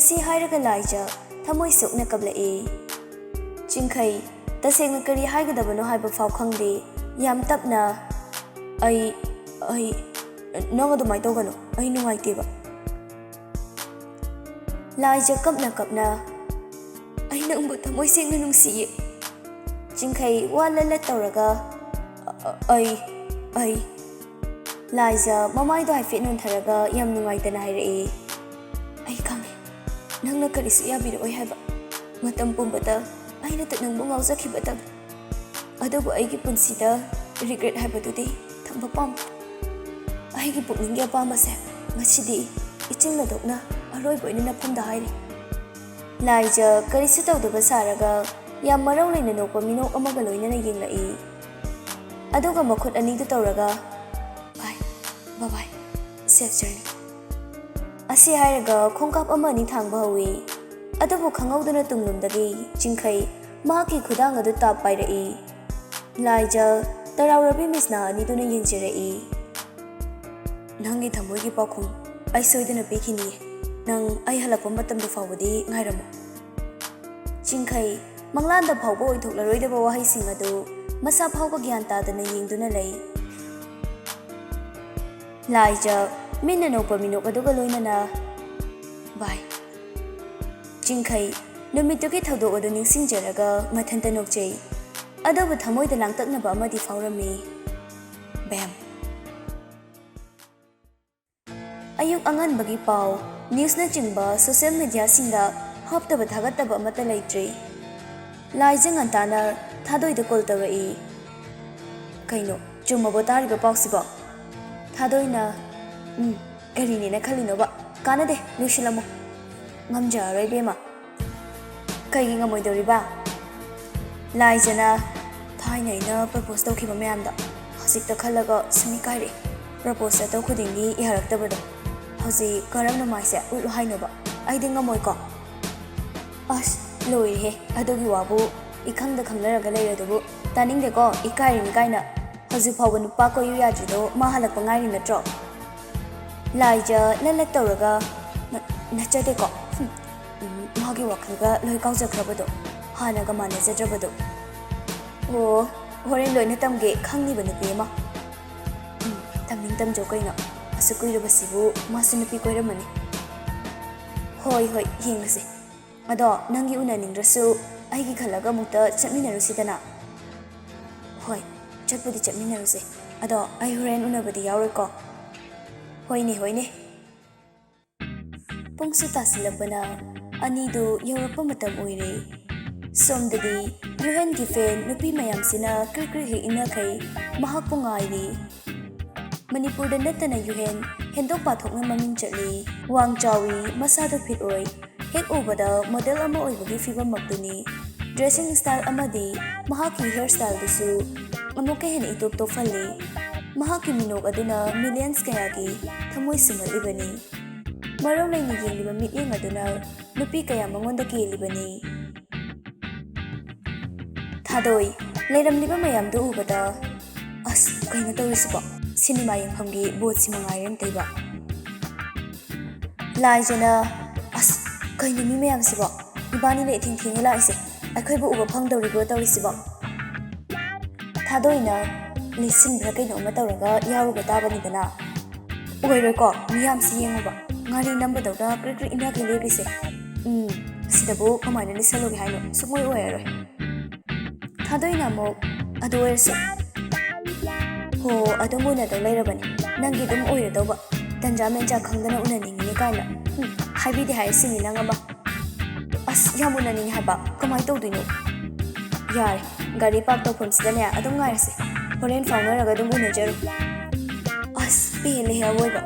ꯁꯤ ꯍꯥꯏꯔꯒ ꯂꯥꯏꯖ ꯊꯃꯣꯏ ꯁꯣꯛꯅ ꯀꯞꯂꯛꯏ꯫ ꯆꯤꯡꯈꯩ ꯇꯁꯦꯡꯅ ꯀꯔꯤ ꯍꯥꯏꯒꯗꯕꯅꯣ ꯍꯥꯏꯕ ꯐꯥꯎ ꯈꯪꯗꯦ꯫ ꯌꯥꯝ ꯇꯞꯅ, "ꯑꯩ, ꯑꯩ, ꯅꯪ ꯑꯗꯨꯃꯥꯏꯅ ꯇꯧꯒꯅꯨ, ꯑꯩ ꯅꯨꯡꯉꯥꯏꯇꯦꯕ"꯫ ꯂꯥꯏꯖ ꯀꯞꯅ ꯀꯞꯅ, "ꯑꯩ ꯅꯪꯕꯨ ꯊꯃꯣꯏ ꯁꯦꯡꯅ ꯅꯨꯡꯁꯤꯌꯦ ꯆꯤꯡꯈꯩ", ꯋꯥ ꯂꯠ ꯂꯠ ꯇꯧꯔꯒ, "ꯑ-, ꯑ-, ꯑꯩ, ꯑꯩ"꯫ ꯂꯥꯏꯖ ꯃꯃꯥꯏꯗꯣ ꯍꯥꯏꯐꯦꯠ ꯅꯣꯟꯊꯔꯒ ꯌꯥꯝ ꯅꯨꯡꯉꯥꯏꯇꯅ ꯍꯥꯏꯔꯛꯏ, "ꯑꯩ ꯈꯪꯉꯦ, ꯅꯪꯅ ꯀꯔꯤꯁꯨ ꯌꯥꯕꯤꯔꯛꯑꯣꯏ ꯍꯥꯏꯕ꯫ ꯃꯇꯝ ꯄꯨꯝꯕꯗ ꯑꯩꯅꯇ ꯅꯪꯕꯨ ꯉꯥꯎꯖꯈꯤꯕꯇꯪ꯫ ꯑꯗꯨꯕꯨ ꯑꯩꯒꯤ ꯄꯨꯟꯁꯤꯗ regret ꯍꯥꯏꯕꯗꯨꯗꯤ ꯊꯝꯕ ꯄꯥꯝꯗꯦ꯫ ꯑꯩꯒꯤ ꯄꯨꯛꯅꯤꯡꯒꯤ ꯑꯄꯥꯝꯕꯁꯦ ꯉꯁꯤꯗꯤ ꯏꯆꯤꯜ ꯑꯗꯨꯛꯅ ꯑꯔꯣꯏꯕ ꯑꯣꯏꯅ ꯅꯐꯝꯗ ꯍꯥꯏꯔꯤ"꯫ ꯂꯥꯏꯖ ꯀꯔꯤꯁꯨ ꯇꯧꯗꯕ ꯁꯥꯔꯒ ꯌꯥꯝ ꯃꯔꯧ ꯂꯩꯅ ꯅꯣꯛꯄ ꯃꯤꯅꯣꯛ ꯑꯃꯒ ꯂꯣꯏꯅꯅ ꯌꯦꯡꯂꯛꯏ꯫ ꯑꯗꯨꯒ ꯃꯈꯨꯠ ꯑꯅꯤꯗꯨ ꯇꯧꯔꯒ, "Bye, bye bye, safe journey" ꯑꯁꯤ ꯍꯥꯏꯔꯒ ꯈꯣꯡꯀꯥꯞ ꯑꯃ ꯑꯅꯤ ꯊꯥꯡꯕ ꯍꯧꯏ꯫ ꯑꯗꯨꯕꯨ ꯈꯪꯍꯧꯗꯅ ꯇꯨꯡꯂꯣꯝꯗꯒꯤ ꯆꯤꯡꯈꯩ ꯃꯍꯥꯛꯀꯤ ꯈꯨꯗꯥꯡ ꯑꯗꯨ ꯇꯥꯞ ꯄꯥꯏꯔꯛꯏ꯫ ꯂꯥꯏꯖ ꯇꯔꯥꯎꯔꯕꯤ ꯃꯤꯁꯅꯥ ꯑꯅꯤꯗꯨꯅ ꯌꯦꯡꯖꯔꯛꯏ꯫ "ꯅꯪꯒꯤ ꯊꯃꯣꯏꯒꯤ ꯄꯥꯎꯈꯨꯝ ꯑꯩ ꯁꯣꯏꯗꯅ ꯄꯤꯈꯤꯅꯤꯌꯦ꯫ ꯅꯪ ꯑꯩ ꯍꯜꯂꯛꯄ ꯃꯇꯝꯗ ꯐꯥꯎꯕꯗꯤ ꯉꯥꯏꯔꯝꯃꯨ"꯫ ꯆꯤꯡꯈꯩ ꯃꯪꯂꯥꯟꯗ ꯐꯥꯎꯕ ꯑꯣꯏꯊꯣꯛꯂꯔꯣꯏꯗꯕ ꯋꯥꯍꯩꯁꯤꯡ ꯑꯗꯨ ꯃꯁꯥ ꯐꯥꯎꯕ ꯒ꯭ꯌꯥꯟ ꯇꯥꯗꯅ ꯌꯦꯡꯗꯨꯅ ꯂꯩ꯫ ꯂꯥꯏꯖ ꯃꯤꯠꯅ ꯅꯣꯛꯄ ꯃꯤꯅꯣꯛ ꯑꯗꯨꯒ ꯂꯣꯏꯅꯅ, "Bye" ꯆꯤꯡꯈꯩ ꯅꯨꯃꯤꯠꯇꯨꯒꯤ ꯊꯧꯗꯣꯛ ꯑꯗꯨ ꯅꯤꯡꯁꯤꯡꯖꯔꯒ ꯃꯊꯟꯇ ꯅꯣꯛꯆꯩ꯫ ꯑꯗꯨꯕꯨ ꯊꯃꯣꯏꯗ ꯂꯥꯡꯇꯛꯅꯕ ꯑꯃꯗꯤ ꯐꯥꯎꯔꯝꯃꯤ꯫ ꯕꯦꯝ꯫ ꯑꯌꯨꯛ ꯑꯉꯟꯕꯒꯤ ꯄꯥꯎ, ꯅ꯭ꯌꯨꯁꯅꯆꯤꯡꯕ ꯁꯣꯁꯤꯌꯦꯜ ꯃꯤꯗꯤꯌꯥꯁꯤꯡꯗ ꯍꯥꯞꯇꯕ ꯊꯥꯒꯠꯇꯕ ꯑꯃꯠꯇ ꯂꯩꯇ꯭ꯔꯤ꯫ ꯂꯥꯏꯖ ꯉꯟꯇꯥꯅ ꯊꯥꯗꯣꯏꯗ ꯀꯣꯜ ꯇꯧꯔꯛꯏ꯫ "ꯀꯩꯅꯣ, ꯆꯨꯝꯃꯕꯣ ꯇꯥꯔꯤꯕ ꯄꯥꯎꯁꯤꯕꯣ?" ꯊꯥꯗꯣꯏꯅ, "ꯎꯝ, ꯀꯔꯤꯅꯦꯅ ꯈꯜꯂꯤꯅꯣꯕ? ꯀꯥꯟꯅꯗꯦ, ꯂꯣꯏꯁꯤꯜꯂꯝꯃꯣ"꯫ "ꯉꯝꯖꯔꯔꯣꯏ ꯏꯕꯦꯝꯃ"꯫ "ꯀꯩꯒꯤ ꯉꯝꯃꯣꯏꯗꯧꯔꯤꯕ?" ꯂꯥꯏꯖꯅ, "ꯊꯥꯏꯅ ꯑꯩꯅ ꯄ꯭ꯔꯄꯣꯁ ꯇꯧꯈꯤꯕ ꯃꯌꯥꯝꯗꯣ ꯍꯧꯖꯤꯛꯇ ꯈꯜꯂꯒ ꯁꯨꯝ ꯏꯀꯥꯏꯔꯛꯏ꯫ ꯄ꯭ꯔꯄꯣꯁ ꯆꯠꯇꯧ ꯈꯨꯗꯤꯡꯒꯤ ꯌꯥꯔꯛꯇꯕꯗꯣ꯫ ꯍꯧꯖꯤꯛ ꯀꯔꯝꯅ ꯃꯥꯏꯁꯦ ꯎꯠꯂꯨ ꯍꯥꯏꯅꯣꯕ? ꯑꯩꯗꯤ ꯉꯝꯃꯣꯏꯀꯣ"꯫ "ꯑꯁ, ꯂꯣꯏꯔꯦꯍꯦ, ꯑꯗꯨꯒꯤ ꯋꯥꯕꯨ ꯏꯈꯪꯗ ꯈꯪꯅꯔꯒ ꯂꯩꯔꯗꯨꯕꯨ꯫ ꯇꯥꯅꯤꯡꯗꯦꯀꯣ, ꯏꯀꯥꯏꯔꯤꯅꯤ ꯀꯥꯏꯅ꯫ ꯍꯧꯖꯤꯛ ꯐꯥꯎꯕ ꯅꯨꯄꯥ ꯀꯣꯏꯌꯨ ꯌꯥꯗ꯭ꯔꯤꯗꯣ ꯃꯥ ꯍꯜꯂꯛꯄ ꯉꯥꯏꯔꯤ ꯅꯠꯇ꯭ꯔꯣ?" ꯂꯥꯏꯖ ꯂꯠ ꯂꯠ ꯇꯧꯔꯒ, "ꯅ-, ꯅꯠꯆꯗꯦꯀꯣ꯫ ꯍꯨꯝ, ꯎꯝ, ꯃꯥꯒꯤ ꯋꯥꯈꯜꯒ ꯂꯣꯏ ꯀꯥꯎꯖꯈ꯭ꯔꯕꯗꯣ, ꯍꯥꯟꯅꯒ ꯃꯥꯟꯅꯖꯗ꯭ꯔꯕꯗꯣ꯫ ꯑꯣ, ꯍꯣꯔꯦꯟ ꯂꯣꯏꯅ ꯇꯝꯒꯦ ꯈꯪꯉꯤꯕ ꯅꯨꯄꯤ ꯑꯃ꯫ ꯎꯝ, ꯇꯝꯅꯤꯡ ꯇꯝꯖꯧ ꯀꯩꯅꯣ꯫ ꯑꯁꯨꯛ ꯀꯨꯏꯔꯕꯁꯤꯕꯨ ꯃꯥꯁꯨ ꯅꯨꯄꯤ ꯀꯣꯏꯔꯝꯃꯅꯤ꯫ ꯍꯣꯏ, ꯍꯣꯏ, ꯌꯦꯡꯉꯁꯦ꯫ ꯑꯗꯣ ꯅꯪꯒꯤ ꯎꯅꯅꯤꯡꯗ꯭ꯔꯁꯨ ꯑꯩꯒꯤ ꯈꯜꯂꯒ ꯑꯃꯨꯛꯇ ꯆꯠꯃꯤꯟꯅꯔꯨꯁꯤꯗꯅ꯫ ꯍꯣꯏ, ꯆꯠꯄꯨꯗꯤ ꯆꯠꯃꯤꯟꯅꯔꯨꯁꯦ꯫ ꯑꯗꯣ ꯑꯩ ꯍꯣꯔꯦꯟ ꯎꯅꯕꯗꯤ ꯌꯥꯎꯔꯣꯏꯀꯣ꯫ ꯍꯣꯏꯅꯦ, ꯍꯣꯏꯅꯦ꯫ ꯄꯨꯡꯁꯨ ꯇꯥꯁꯤꯜꯂꯛꯄꯅ ꯑꯅꯤꯗꯨ ꯌꯧꯔꯛꯄ ꯃꯇꯝ ꯑꯣꯏꯔꯦ꯫ ꯁꯣꯝꯗꯗꯤ ꯌꯨꯍꯦꯟꯒꯤ ꯐꯦꯟ ꯅꯨꯄꯤ ꯃꯌꯥꯝꯁꯤꯅ ꯀ꯭ꯔꯤꯛ ꯀ꯭ꯔꯤꯛ ꯍꯦꯛ ꯏꯟꯅꯈꯩ ꯃꯍꯥꯛꯄꯨ ꯉꯥꯏꯔꯤ꯫ ꯃꯅꯤꯄꯨꯔꯗ ꯅꯠꯇꯅ ꯌꯨꯍꯦꯟ ꯍꯦꯟꯗꯣꯛ ꯄꯥꯊꯣꯛꯅ ꯃꯃꯤꯡ ꯆꯠꯂꯤ꯫ ꯋꯥꯡ ꯆꯥꯎꯏ, ꯃꯁꯥꯗꯨ ꯐꯤꯠ ꯑꯣꯏ, ꯍꯦꯛ ꯎꯕꯗ ꯃꯣꯗꯦꯜ ꯑꯃ ꯑꯣꯏꯕꯒꯤ ꯐꯤꯕꯝꯃꯛꯇꯨꯅꯤ꯫ ꯗ꯭ꯔꯦꯁꯤꯡ ꯁ꯭ꯇꯥꯏꯜ ꯑꯃꯗꯤ ꯃꯍꯥꯛꯀꯤ ꯍꯤꯌꯔ ꯁ꯭ꯇꯥꯏꯜꯗꯨꯁꯨ ꯑꯃꯨꯛꯀ ꯍꯦꯟꯅ ꯏꯇꯣꯞ ꯇꯣꯞꯍꯜꯂꯤ꯫ ꯃꯍꯥꯛꯀꯤ ꯃꯤꯅꯣꯛ ꯑꯗꯨꯅ ꯃꯤꯂꯤꯌꯟꯁ ꯀꯌꯥꯒꯤ ꯊꯃꯣꯏ ꯁꯨꯝꯍꯠꯂꯤꯕꯅꯤ꯫ ꯃꯔꯧ ꯂꯩꯅ ꯌꯦꯡꯂꯤꯕ ꯃꯤꯠꯌꯦꯡ ꯑꯗꯨꯅ ꯅꯨꯄꯤ ꯀꯌꯥ ꯃꯉꯣꯟꯗ ꯀꯦꯜꯂꯤꯕꯅꯤ꯫ ꯊꯥꯗꯣꯏ, ꯂꯩꯔꯝꯂꯤꯕ ꯃꯌꯥꯝꯗꯨ ꯎꯕꯗ, "ꯑꯁ, ꯀꯩꯅꯣ ꯇꯧꯔꯤꯁꯤꯕꯣ? ꯁꯤꯅꯦꯃꯥ ꯌꯦꯡꯐꯝꯒꯤ ꯕꯣꯠꯁꯤ ꯃꯉꯥꯏꯔꯦ ꯑꯝꯇꯩꯕ꯫" ꯂꯥꯏꯖꯅ, "ꯑꯁ, ꯀꯩꯅꯣ ꯃꯤ ꯃꯌꯥꯝꯁꯤꯕꯣ? ꯏꯕꯥꯅꯤꯅ ꯏꯊꯦꯡ ꯊꯦꯡꯅ ꯂꯥꯛꯏꯁꯦ, ꯑꯩꯈꯣꯏꯕꯨ ꯎꯕ ꯐꯪꯗꯧꯔꯤꯕ꯭ꯔꯣ ꯇꯧꯔꯤꯁꯤꯕꯣ?" ꯊꯥꯗꯣꯏꯅ, "ꯂꯤꯠꯁꯤꯟꯕ꯭ꯔꯥ ꯀꯩꯅꯣ ꯑꯃ ꯇꯧꯔꯒ ꯌꯥꯎꯔꯨꯕ ꯇꯥꯕꯅꯤꯗꯅ꯫ ꯑꯣꯏꯔꯣꯏꯀꯣ, ꯃꯤꯌꯥꯝꯁꯤ ꯌꯦꯡꯉꯨꯕ, ꯉꯥꯔꯤ ꯅꯝꯕꯗꯧꯅ ꯀ꯭ꯔꯤꯛ ꯀ꯭ꯔꯤꯛ ꯏꯟꯅꯈꯩ ꯂꯦꯞꯄꯤꯁꯦ꯫ ꯎꯝ, ꯑꯁꯤꯗꯕꯨ ꯀꯃꯥꯏꯅ ꯂꯤꯠꯁꯜꯂꯨꯒꯦ ꯍꯥꯏꯅꯣ? ꯁꯨꯡꯑꯣꯏ ꯑꯣꯏꯔꯔꯣꯏ꯫" ꯊꯥꯗꯣꯏꯅ ꯑꯃꯨꯛ, "ꯑꯗꯨ ꯑꯣꯏꯔꯁꯨ, ꯍꯣ, ꯑꯗꯨꯝ ꯎꯅꯗꯧ ꯂꯩꯔꯕꯅꯤ, ꯅꯪꯒꯤ ꯑꯗꯨꯝ ꯑꯣꯏꯔꯗꯧꯕ, ꯇꯟꯖꯥ ꯃꯦꯟꯖꯥ ꯈꯪꯗꯅ ꯎꯅꯅꯤꯡꯉꯤꯅꯦ ꯀꯥꯏꯅ꯫ ꯎꯝ, ꯍꯥꯏꯕꯤꯗꯦ ꯍꯥꯏꯔꯤꯁꯤꯅꯤ ꯅꯪ ꯑꯃ꯫ ꯑꯁ, ꯌꯥꯝ ꯎꯅꯅꯤꯡꯉꯤ ꯍꯥꯏꯕ, ꯀꯃꯥꯏꯅ ꯇꯧꯗꯣꯏꯅꯣ? ꯌꯥꯔꯦ, ꯒꯥꯔꯤ ꯄꯥꯔꯛ ꯇꯧꯐꯝꯁꯤꯗꯅꯦ ꯑꯗꯨꯝ ꯉꯥꯏꯔꯁꯦ, ꯍꯣꯔꯦꯟ ꯐꯥꯎꯅꯔꯒ ꯑꯗꯨꯝ ꯎꯅꯖꯔꯣ꯫" ꯑꯁ, ꯄꯦꯜꯂꯦꯍꯦ ꯑꯋꯣꯏꯕ꯫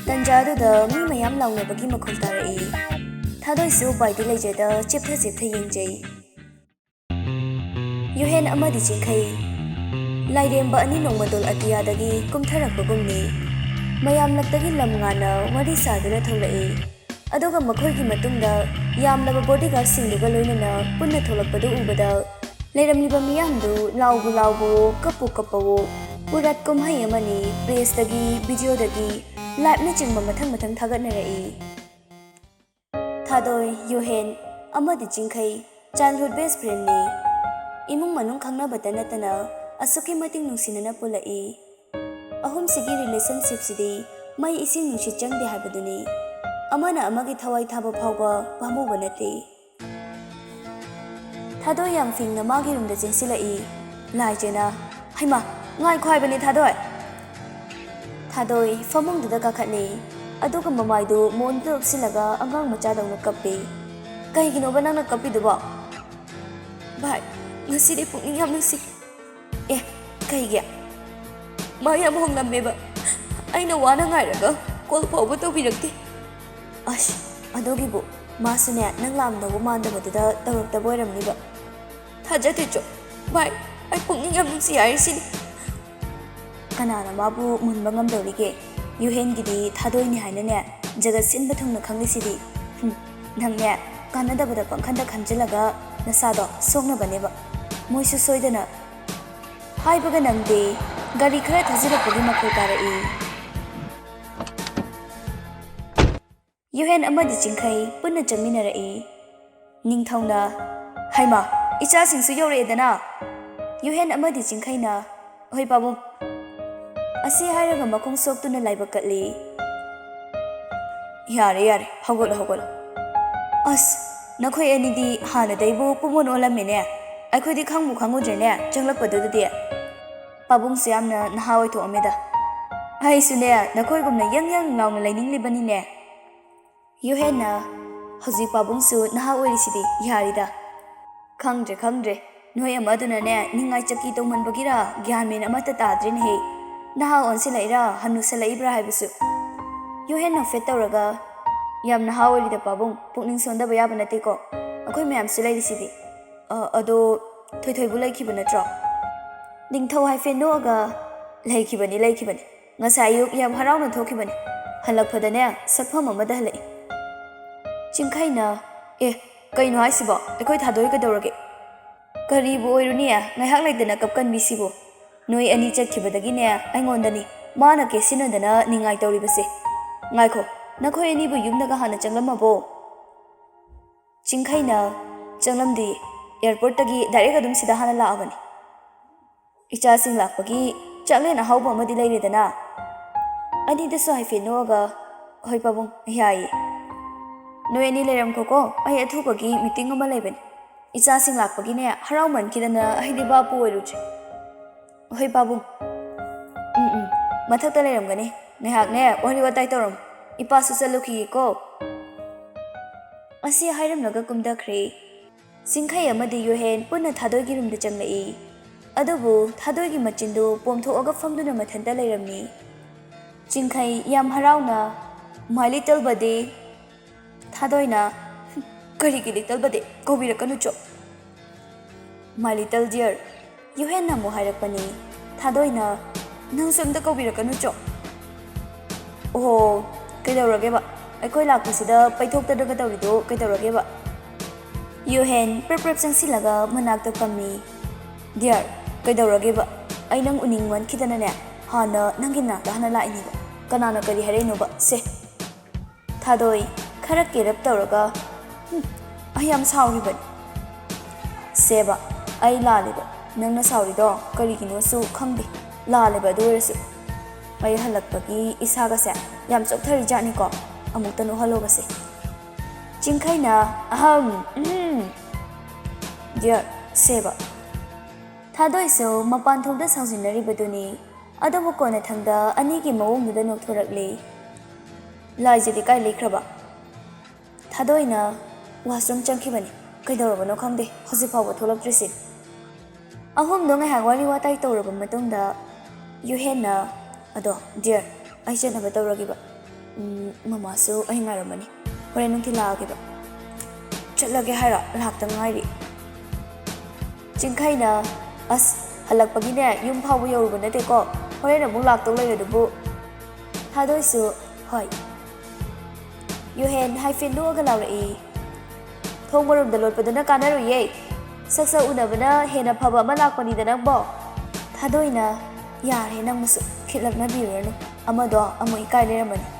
ꯇꯟꯖꯥꯗꯨꯗ ꯃꯤ ꯃꯌꯥꯝ ꯂꯥꯎꯅꯕꯒꯤ ꯃꯈꯣꯜ ꯇꯥꯔꯛꯏ꯫ ꯊꯥꯗꯣꯏꯁꯨ ꯎꯄꯥꯏꯗꯤ ꯂꯩꯖꯗ ꯆꯦꯞꯊ ꯆꯦꯞꯊ ꯌꯦꯡꯖꯩ꯫ ꯌꯨꯍꯦꯟ ꯑꯃꯗꯤ ꯆꯤꯡꯈꯩ꯫ ꯂꯥꯏꯔꯦꯝꯕ ꯑꯅꯤ ꯅꯣꯡꯃꯗꯣꯜ ꯑꯇꯤꯌꯥꯗꯒꯤ ꯀꯨꯝꯊꯔꯛꯄꯒꯨꯝꯅꯤ꯫ ꯃꯌꯥꯝꯂꯛꯇꯒꯤ ꯂꯝ ꯉꯥꯟꯅ ꯋꯥꯔꯤ ꯁꯥꯗꯨꯅ ꯊꯣꯛꯂꯛꯏ꯫ ꯑꯗꯨꯒ ꯃꯈꯣꯏꯒꯤ ꯃꯇꯨꯡꯗ ꯌꯥꯝꯂꯕ ꯕꯣꯗꯤꯒꯥꯔꯗꯁꯤꯡꯗꯨꯒ ꯂꯣꯏꯅꯅ ꯄꯨꯟꯅ ꯊꯣꯛꯂꯛꯄꯗꯨ ꯎꯕꯗ ꯂꯩꯔꯝꯂꯤꯕ ꯃꯤꯌꯥꯝꯗꯨ ꯂꯥꯎꯕꯨ ꯂꯥꯎꯕꯋꯣ, ꯀꯞꯄꯨ ꯀꯞꯄꯋꯣ꯫ ꯄꯨꯔꯥꯠ ꯀꯨꯝꯍꯩ ꯑꯃꯅꯤ꯫ ꯄ꯭ꯔꯦꯁꯇꯒꯤ, ꯚꯤꯗꯤꯑꯣꯗꯒꯤ ꯂꯥꯏꯞꯅꯆꯤꯡꯕ ꯃꯊꯪ ꯃꯊꯪ ꯊꯥꯒꯠꯅꯔꯛꯏ꯫ ꯊꯥꯗꯣꯏ, ꯌꯨꯍꯦꯟ ꯑꯃꯗꯤ ꯆꯤꯡꯈꯩ childhood best friendꯅꯤ꯫ ꯏꯃꯨꯡ ꯃꯅꯨꯡ ꯈꯪꯅꯕꯇ ꯅꯠꯇꯅ ꯑꯁꯨꯛꯀꯤ ꯃꯇꯤꯛ ꯅꯨꯡꯁꯤꯅꯅ ꯄꯨꯜꯂꯛꯏ꯫ ꯑꯍꯨꯝꯁꯤꯒꯤ relationshipꯁꯤꯗꯤ ꯃꯩ ꯏꯁꯤꯡ ꯅꯨꯡꯁꯤꯠ ꯆꯪꯗꯦ ꯍꯥꯏꯕꯗꯨꯅꯤ꯫ ꯑꯃꯅ ꯑꯃꯒꯤ ꯊꯋꯥꯏ ꯊꯥꯕ ꯐꯥꯎꯕ ꯄꯥꯝꯃꯨꯕ ꯅꯠꯇꯦ꯫ ꯊꯥꯗꯣꯏ ꯌꯥꯝ ꯐꯤꯡꯅ ꯃꯥꯒꯤ ꯔꯨꯝꯗ ꯆꯦꯟꯁꯤꯜꯂꯛꯏ꯫ ꯂꯥꯏꯖꯦꯅ, "ꯍꯩꯃꯥ, ꯉꯥꯏꯈꯣ ꯍꯥꯏꯕꯅꯤ ꯊꯥꯗꯣꯏ!" ꯊꯥꯗꯣꯏ ꯐꯃꯨꯡꯗꯨꯗ ꯀꯥꯈꯠꯂꯦ, ꯑꯗꯨꯒ ꯃꯃꯥꯏꯗꯨ ꯃꯣꯟꯗꯨꯗ ꯎꯞꯁꯤꯜꯂꯒ ꯑꯉꯥꯡ ꯃꯆꯥꯗꯧꯅ ꯀꯞꯄꯦ꯫ "ꯀꯩꯒꯤꯅꯣꯕ ꯅꯪꯅ ꯀꯞꯄꯤꯗꯨꯕꯣ?" "ꯚꯥꯏ, ꯉꯁꯤꯗꯤ ꯄꯨꯛꯅꯤꯡ ꯌꯥꯝ ꯅꯨꯡꯁꯤ꯫ ꯑꯦ, ꯀꯩꯒꯤ?" "ꯃꯥ ꯌꯥꯝ ꯍꯣꯡꯂꯝꯃꯦꯕ꯫ ꯑꯩꯅ ꯋꯥꯅ ꯉꯥꯏꯔꯒ call ꯐꯥꯎꯕ ꯇꯧꯕꯤꯔꯛꯇꯦ꯫" "ꯑꯁ, ꯑꯗꯨꯒꯤꯕꯨ ꯃꯥꯁꯨꯅꯦ ꯅꯪ ꯂꯥꯝꯗꯧꯕ ꯃꯥꯟꯗꯕꯗꯨꯗ ꯇꯧꯔꯛꯇꯕ ꯑꯣꯏꯔꯝꯅꯤꯕ꯫" "ꯊꯥꯖꯗꯦ ꯆꯣ꯫ ꯚꯥꯏ, ꯑꯩ ꯄꯨꯛꯅꯤꯡ ꯌꯥꯝ ꯅꯨꯡꯁꯤ ꯍꯥꯏꯔꯤꯁꯤꯅꯤ꯫" ꯀꯅꯥꯅ ꯃꯥꯕꯨ ꯃꯨꯟꯕ ꯉꯝꯗꯧꯔꯤꯒꯦ? ꯌꯨꯍꯦꯟꯒꯤꯗꯤ ꯊꯥꯗꯣꯏꯅꯤ ꯍꯥꯏꯅꯅꯦ ꯖꯒꯠ ꯁꯤꯟꯕ ꯊꯨꯡꯅ ꯈꯪꯂꯤꯁꯤꯗꯤ꯫ ꯍꯨꯝ, ꯅꯪꯅꯦ ꯀꯥꯟꯅꯗꯕꯗ ꯄꯪꯈꯟꯗ ꯈꯟꯖꯤꯜꯂꯒ ꯅꯁꯥꯗꯣ ꯁꯣꯛꯅꯕꯅꯦꯕ꯫ ꯃꯣꯏꯁꯨ ꯁꯣꯏꯗꯅ꯫ ꯍꯥꯏꯕꯒ ꯅꯪꯗꯦ, ꯒꯥꯔꯤ ꯈꯔ ꯊꯧꯖꯤꯜꯂꯛꯄꯒꯤ ꯃꯈꯣꯜ ꯇꯥꯔꯛꯏ꯫ ꯌꯨꯍꯦꯟ ꯑꯃꯗꯤ ꯆꯤꯡꯈꯩ ꯄꯨꯟꯅ ꯆꯪꯃꯤꯟꯅꯔꯛꯏ꯫ ꯅꯤꯡꯊꯧꯅ, "ꯍꯩꯃꯥ, ꯏꯆꯥꯁꯤꯡꯁꯨ ꯌꯧꯔꯛꯑꯦꯗꯅ!" ꯌꯨꯍꯦꯟ ꯑꯃꯗꯤ ꯆꯤꯡꯈꯩꯅ, "ꯍꯣꯏ ꯄꯥꯕꯨꯡ꯫" ꯑꯁꯤ ꯍꯥꯏꯔꯒ ꯃꯈꯣꯡ ꯁꯣꯛꯇꯨꯅ ꯂꯥꯏꯕꯛ ꯀꯠꯂꯤ꯫ "ꯌꯥꯔꯦ, ꯌꯥꯔꯦ, ꯍꯧꯒꯠꯂꯣ, ꯍꯧꯒꯠꯂꯣ꯫" "ꯑꯁ, ꯅꯈꯣꯏ ꯑꯅꯤꯗꯤ ꯍꯥꯟꯅꯗꯩꯕꯨ ꯄꯨꯝꯑꯣꯟ ꯑꯣꯜꯂꯝꯃꯦꯅꯦ꯫ ꯑꯩꯈꯣꯏꯗꯤ ꯈꯪꯕꯨ ꯈꯪꯉꯨꯗ꯭ꯔꯦꯅꯦ ꯆꯪꯂꯛꯄꯗꯨꯗꯗꯤ꯫ ꯄꯥꯕꯨꯡꯁꯨ ꯌꯥꯝꯅ ꯅꯍꯥ ꯑꯣꯏꯊꯣꯛꯑꯝꯃꯦꯗ꯫ ꯑꯩꯁꯨꯅꯦ ꯅꯈꯣꯏꯒꯨꯝꯅ ꯌꯪ ꯌꯪ ꯂꯥꯎꯅ ꯂꯩꯅꯤꯡꯂꯤꯕꯅꯤꯅꯦ꯫" ꯌꯨꯍꯦꯟꯅ, "ꯍꯧꯖꯤꯛ ꯄꯥꯕꯨꯡꯁꯨ ꯅꯍꯥ ꯑꯣꯏꯔꯤꯁꯤꯗꯤ ꯌꯥꯔꯤꯗ꯫" "ꯈꯪꯗ꯭ꯔꯦ, ꯈꯪꯗ꯭ꯔꯦ꯫ ꯅꯣꯏ ꯑꯃꯗꯨꯅꯅꯦ ꯅꯤꯡꯉꯥꯏ ꯆꯀꯤ ꯇꯧꯃꯟꯕꯒꯤꯔ ꯒ꯭ꯌꯥꯟ ꯃꯦꯟ ꯑꯃꯠꯇ ꯇꯥꯗ꯭ꯔꯦꯅꯦꯍꯦ꯫ ꯅꯍꯥ ꯑꯣꯟꯁꯤꯜꯂꯛꯏꯔꯥ ꯍꯟꯅꯨꯁꯜꯂꯛꯏꯕ꯭ꯔꯥ ꯍꯥꯏꯕꯁꯨ꯫" ꯌꯨꯍꯦꯟ ꯅꯣꯛꯐꯦꯠ ꯇꯧꯔꯒ, "ꯌꯥꯝ ꯅꯍꯥ ꯑꯣꯏꯔꯤꯗ ꯄꯥꯕꯨꯡ, ꯄꯨꯛꯅꯤꯡ ꯁꯣꯟꯊꯕ ꯌꯥꯕ ꯅꯠꯇꯦꯀꯣ꯫ ꯑꯩꯈꯣꯏ ꯃꯌꯥꯝꯁꯨ ꯂꯩꯔꯤꯁꯤꯗꯤ꯫ ꯑ, ꯑꯗꯣ ꯊꯣꯏꯊꯣꯏꯕꯨ ꯂꯩꯈꯤꯕ ꯅꯠꯇ꯭ꯔꯣ?" ꯅꯤꯡꯊꯧ ꯍꯥꯏꯐꯦꯠ ꯅꯣꯛꯑꯒ, "ꯂꯩꯈꯤꯕꯅꯤ, ꯂꯩꯈꯤꯕꯅꯤ꯫ ꯉꯁꯥꯏ ꯑꯌꯨꯛ ꯌꯥꯝ ꯍꯔꯥꯎꯅ ꯊꯣꯛꯈꯤꯕꯅꯤ꯫ ꯍꯜꯂꯛꯄꯗꯅꯦ ꯁꯛꯐꯝ ꯑꯃꯗ ꯍꯜꯂꯛꯏ꯫" ꯆꯤꯡꯈꯩꯅ, "ꯑꯦ, ꯀꯩꯅꯣ ꯍꯥꯏꯁꯤꯕꯣ? ꯑꯩꯈꯣꯏ ꯊꯥꯗꯣꯏ ꯀꯩꯗꯧꯔꯒꯦ?" "ꯀꯔꯤꯕꯨ ꯑꯣꯏꯔꯨꯅꯤ, ꯉꯥꯏꯍꯥꯛ ꯂꯩꯇꯅ ꯀꯞꯀꯟꯕꯤꯁꯤꯕꯨ꯫ ꯅꯣꯏ ꯑꯅꯤ ꯆꯠꯈꯤꯕꯗꯒꯤꯅꯦ ꯑꯩꯉꯣꯟꯗꯅꯤ ꯃꯥꯅ ꯀꯦꯁꯤꯟꯅꯗꯅ ꯅꯤꯡꯉꯥꯏ ꯇꯧꯔꯤꯕꯁꯦ꯫ ꯉꯥꯏꯈꯣ, ꯅꯈꯣꯏ ꯑꯅꯤꯕꯨ ꯌꯨꯝꯗꯒ ꯍꯥꯟꯅ ꯆꯪꯂꯝꯃꯕꯣ? ꯆꯤꯡꯈꯩꯅ, ꯆꯪꯂꯝꯗꯦ, ꯑꯦꯌꯥꯔꯄꯣꯔꯠꯇꯒꯤ ꯗꯥꯏꯔꯦꯛ ꯑꯗꯨꯝ ꯁꯤꯗ ꯍꯥꯟꯅ ꯂꯥꯛꯑꯕꯅꯤ꯫ ꯏꯆꯥꯁꯤꯡ ꯂꯥꯛꯄꯒꯤ ꯆꯥꯛꯂꯦꯟ ꯑꯍꯥꯎꯕ ꯑꯃꯗꯤ ꯂꯩꯔꯦꯗꯅ꯫ ꯑꯅꯤꯗꯨꯁꯨ ꯍꯥꯏꯐꯦꯠ ꯅꯣꯛꯑꯒ, "ꯍꯣꯏ ꯄꯥꯕꯨꯡ, ꯌꯥꯏꯌꯦ꯫ ꯅꯣꯏ ꯑꯅꯤ ꯂꯩꯔꯝꯈꯣꯀꯣ, ꯑꯩ ꯑꯊꯨꯕꯒꯤ ꯃꯤꯇꯤꯡ ꯑꯃ ꯂꯩꯕꯅꯤ꯫ ꯏꯆꯥꯁꯤꯡ ꯂꯥꯛꯄꯒꯤꯅꯦ, ꯍꯔꯥꯎꯃꯟꯈꯤꯗꯅ ꯑꯩꯗꯤ ꯚꯥꯞꯄꯨ ꯑꯣꯏꯔꯨꯗ꯭ꯔꯦ꯫ ꯍꯣꯏ ꯄꯥꯕꯨꯡ꯫ ꯎꯝ, ꯎꯝ, ꯃꯊꯛꯇ ꯂꯩꯔꯝꯒꯅꯤ꯫ ꯉꯥꯏꯍꯥꯛꯅꯦ, ꯋꯥꯔꯤ ꯋꯥꯇꯥꯏ ꯇꯧꯔꯝꯃꯨ꯫ ꯏꯄꯥꯁꯨ ꯆꯠꯂꯨꯈꯤꯒꯦꯀꯣ꯫" ꯑꯁꯤ ꯍꯥꯏꯔꯝꯂꯒ ꯀꯨꯝꯊꯈ꯭ꯔꯦ꯫ ꯆꯤꯡꯈꯩ ꯑꯃꯗꯤ ꯌꯨꯍꯦꯟ ꯄꯨꯟꯅ ꯊꯥꯗꯣꯏꯒꯤ ꯔꯨꯝꯗ ꯆꯪꯂꯛꯏ꯫ ꯑꯗꯨꯕꯨ ꯊꯥꯗꯣꯏꯒꯤ ꯃꯆꯤꯟꯗꯨ ꯄꯣꯝꯊꯣꯛꯑꯒ ꯐꯝꯗꯨꯅ ꯃꯊꯟꯇ ꯂꯩꯔꯝꯃꯤ꯫ ꯆꯤꯡꯈꯩ ꯌꯥꯝ ꯍꯔꯥꯎꯅ, "My little buddy꯫" ꯊꯥꯗꯣꯏꯅ, "ꯀꯔꯤꯒꯤ little buddy? ꯀꯧꯕꯤꯔꯛꯀꯅꯨ ꯆꯣ꯫" "My little dear꯫" ꯌꯨꯍꯦꯟꯅ ꯑꯃꯨꯛ ꯍꯥꯏꯔꯛꯄꯅꯤ꯫ ꯊꯥꯗꯣꯏꯅ, "ꯅꯪꯁꯨ ꯑꯝꯇ ꯀꯧꯕꯤꯔꯛꯀꯅꯨ ꯆꯣ꯫" "ꯑꯣꯍꯣ, ꯀꯩꯗꯧꯔꯒꯦꯕ? ꯑꯩꯈꯣꯏ ꯂꯥꯛꯄꯁꯤꯗ ꯄꯩꯊꯣꯛꯇꯗꯅ ꯇꯧꯔꯤꯗꯣ ꯀꯩꯗꯧꯔꯒꯦꯕ?" ꯌꯨꯍꯦꯟ ꯄ꯭ꯔꯞ ꯄ꯭ꯔꯞ ꯆꯪꯁꯤꯜꯂꯒ ꯃꯅꯥꯛꯇ ꯐꯝꯃꯤ꯫ "Dear, ꯀꯩꯗꯧꯔꯒꯦꯕ? ꯑꯩ ꯅꯪ ꯎꯅꯤꯡꯃꯟꯈꯤꯗꯅꯅꯦ, ꯍꯥꯟꯅ ꯅꯪꯒꯤ ꯅꯥꯛꯇ ꯍꯥꯟꯅ ꯂꯥꯛꯏꯅꯦꯕ꯫ ꯀꯅꯥꯅ ꯀꯔꯤ ꯍꯥꯏꯔꯛꯏꯅꯣꯕ? ꯁꯦ꯫" ꯊꯥꯗꯣꯏ ꯈꯔ ꯀꯦꯔꯞ ꯇꯧꯔꯒ, "ꯍꯨꯝ, ꯑꯩ ꯌꯥꯝ ꯁꯥꯎꯔꯤꯕꯅꯤ꯫" "ꯁꯦꯕ, ꯑꯩ ꯂꯥꯜꯂꯦꯕ꯫ ꯅꯪꯅ ꯁꯥꯎꯔꯤꯗꯣ ꯀꯔꯤꯒꯤꯅꯣꯁꯨ ꯈꯪꯗꯦ꯫ ꯂꯥꯜꯂꯦꯕ, ꯑꯗꯨ ꯑꯣꯏꯔꯁꯨ꯫ ꯑꯩ ꯍꯜꯂꯛꯄꯒꯤ ꯏꯁꯥꯒꯁꯦ ꯌꯥꯝ ꯆꯣꯛꯊꯔꯤꯖꯥꯠꯅꯤꯀꯣ꯫ ꯑꯃꯨꯛꯇ ꯅꯣꯛꯍꯜꯂꯣꯕꯁꯦ꯫" ꯆꯤꯡꯈꯩꯅ, "ꯑꯍꯝ, ꯎꯝ꯫ Dear, ꯁꯦꯕ꯫" ꯊꯥꯗꯣꯏꯁꯨ ꯃꯄꯥꯟ ꯊꯣꯡꯗ ꯁꯥꯎꯖꯤꯟꯅꯔꯤꯕꯗꯨꯅꯤ꯫ ꯑꯗꯨꯕꯨ ꯀꯣꯟꯅꯊꯪꯗ ꯑꯅꯤꯒꯤ ꯃꯑꯣꯡꯗꯨꯗ ꯅꯣꯛꯊꯣꯔꯛꯂꯤ꯫ "ꯂꯥꯏꯖꯗꯤ ꯀꯥꯏ ꯂꯩꯈ꯭ꯔꯕ?" ꯊꯥꯗꯣꯏꯅ, "ꯋꯥꯁꯔꯨꯝ ꯆꯪꯈꯤꯕꯅꯤ꯫ ꯀꯩꯗꯧꯔꯕꯅꯣ ꯈꯪꯗꯦ, ꯍꯧꯖꯤꯛ ꯐꯥꯎꯕ ꯊꯣꯛꯂꯛꯇ꯭ꯔꯤꯁꯤ꯫" ꯑꯍꯨꯝꯗꯣ ꯉꯥꯏꯍꯥꯛ ꯋꯥꯔꯤ ꯋꯥꯇꯥꯏ ꯇꯧꯔꯕ ꯃꯇꯨꯡꯗ ꯌꯨꯍꯦꯟꯅ, "ꯑꯗꯣ, dear, ꯑꯩ ꯆꯠꯅꯕ ꯇꯧꯔꯒꯦꯕ꯫ ꯎꯝ, ꯃꯃꯥꯁꯨ ꯑꯩ ꯉꯥꯏꯔꯝꯃꯅꯤ꯫ ꯍꯣꯔꯦꯟ ꯅꯨꯡꯊꯤꯜ ꯂꯥꯛꯑꯒꯦꯕ꯫" "ꯆꯠꯂꯒꯦ ꯍꯥꯏꯔꯣ? ꯂꯥꯛꯇ ꯉꯥꯏꯔꯤ꯫" ꯆꯤꯡꯈꯩꯅ, "ꯑꯁ, ꯍꯜꯂꯛꯄꯒꯤꯅꯦ, ꯌꯨꯝ ꯐꯥꯎꯕ ꯌꯧꯔꯨꯕ ꯅꯠꯇꯦꯀꯣ꯫ ꯍꯣꯔꯦꯟ ꯑꯃꯨꯛ ꯂꯥꯛꯇꯧ ꯂꯩꯔꯦ ꯑꯗꯨꯕꯨ꯫" ꯊꯥꯗꯣꯏꯁꯨ, "ꯍꯣꯏ꯫" ꯌꯨꯍꯦꯟ ꯍꯥꯏꯐꯦꯠ ꯅꯣꯛꯑꯒ ꯂꯥꯎꯔꯛꯏ, "ꯊꯣꯡ ꯃꯔꯨꯝꯗ ꯂꯣꯠꯄꯗꯨꯅ ꯀꯥꯟꯅꯔꯨꯏꯌꯦ꯫ ꯁꯛ ꯁꯛ ꯎꯅꯕꯅ ꯍꯦꯟꯅ ꯐꯕ ꯑꯃ ꯂꯥꯛꯄꯅꯤꯗ ꯅꯪꯕꯣ꯫" ꯊꯥꯗꯣꯏꯅ, "ꯌꯥꯔꯦ ꯅꯪꯕꯨꯁꯨ꯫ ꯍꯤꯠꯂꯛꯅꯕꯤꯔꯨꯔꯅꯨ꯫ ꯑꯃꯗꯣ ꯑꯃꯨꯛ ꯏꯀꯥꯏ ꯂꯩꯔꯝꯃꯅꯤ꯫